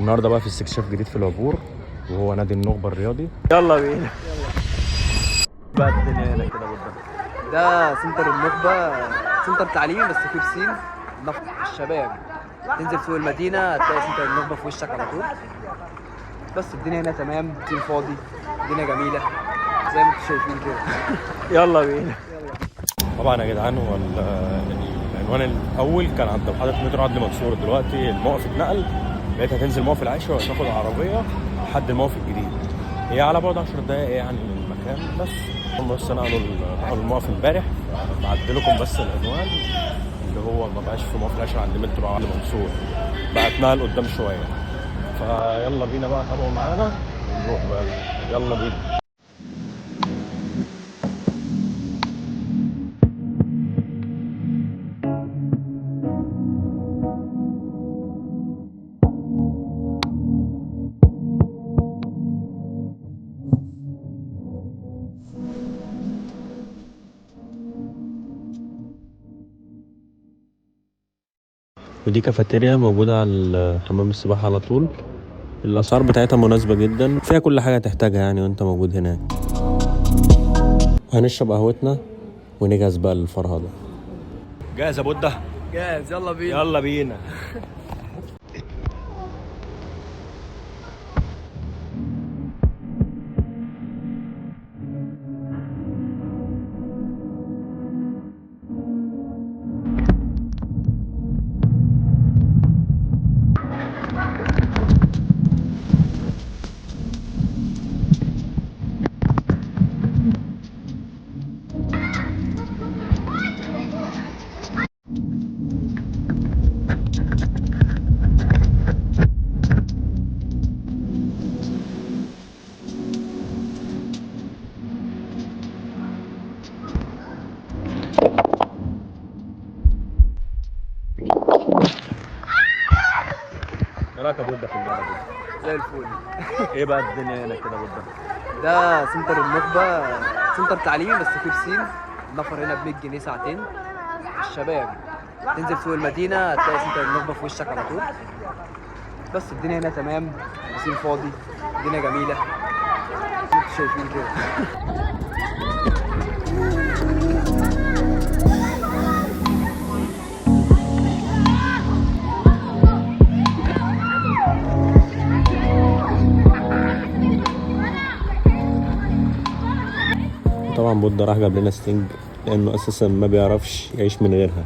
النهارده بقى في استكشاف جديد في العبور، وهو نادي النخبة الرياضي. يلا بينا بقى. الدنيا هنا كده بالظبط. ده سنتر النخبة، سنتر تعليمي بس فيه بسين نفط الشباب. تنزل سوق المدينة هتلاقي سنتر النخبة في وشك على طول. بس الدنيا هنا تمام، بسين فاضي، الدنيا جميلة زي ما انتم شايفين كده. يلا بينا. طبعا يا جدعان هو العنوان الاول كان عند محطة مترو عدلي منصور، دلوقتي الموقف اتنقل، بقيت هتنزل موقف العاشر وهتاخد عربية لحد الموقف الجديد، هي على بعد 10 دقايق يعني من المكان. بس هم بس نقلوا الموقف امبارح، بعدلكم بس العنوان اللي هو ما بقاش في موقف العاشر عند مترو عدلي منصور، بقى اتنقل قدام شوية. فيلا بينا بقى، تابعوا معانا ونروح بقى، يلا بينا. ودي كافيتيريا موجودة على حمام السباحة على طول، الأسعار بتاعتها مناسبة جدا، فيها كل حاجة تحتاجها يعني وانت موجود هناك. هنشرب قهوتنا ونجهز بقى للفرهدة. جاهز يا بودة؟ جاهز، يلا بينا. يلا بينا. ايه رايك يا بودة في اللعبة دي؟ زي الفل. ايه بقى الدنيا هنا كده بودة؟ ده سنتر النخبة، سنتر تعليمي بس فيه بسين. النفر هنا ب 100 جنيه ساعتين. الشباب تنزل سوق المدينة هتلاقي سنتر النخبة في وشك على طول. بس الدنيا هنا تمام، بسين فاضي، الدنيا جميلة زي ما انتم شايفين كده. طبعا بودة راح جاب لنا ستينج لأنه أساسا ما بيعرفش يعيش من غيرها.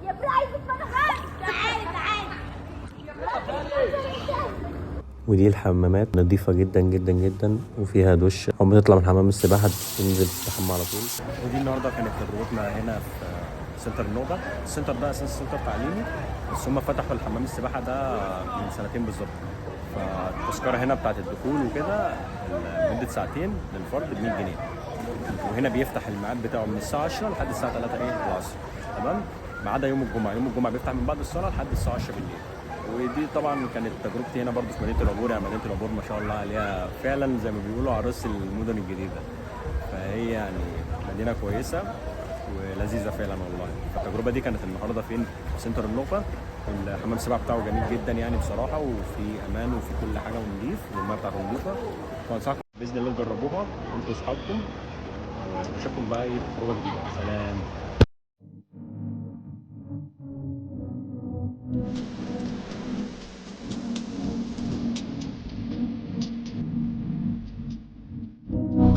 يا برايز تعالي تعالي. ودي الحمامات نظيفة جدا جدا جدا، وفيها دش، أول ما تطلع من حمام السباحة تنزل تستحمى على طول. ودي النهارده كانت تجربتنا هنا في سنتر النوبة. السنتر ده أساس سنتر تعليمي، بس هم فتحوا الحمام السباحة ده من سنتين بالظبط. فالتذكرة هنا بتاعت الدخول وكده لمدة ساعتين للفرد ب 100 جنيه، وهنا بيفتح الميعاد بتاعه من الساعة 10 لحد الساعة 3 ايه العصر، تمام؟ ما عدا يوم الجمعة، يوم الجمعة بيفتح من بعد الصلاة لحد الساعة 10 بالليل. ودي طبعا كانت تجربتي هنا برضو في مدينة العبور. يعني مدينة العبور ما شاء الله عليها فعلا زي ما بيقولوا عروس المدن الجديدة، فهي يعني مدينة كويسة ولذيذة فعلا والله. فالتجربة دي كانت النهاردة فين؟ في سنتر النخبة. الحمام السباحة بتاعه جميل جدا يعني بصراحة، وفي أمان وفي كل حاجة ونضيف، والمية بتاعته نضيفة. فأنصحكم بإذن الله تجربوها انتوا وأصحابكم، وأشوفكم بقى في خروجة جديدة. سلام.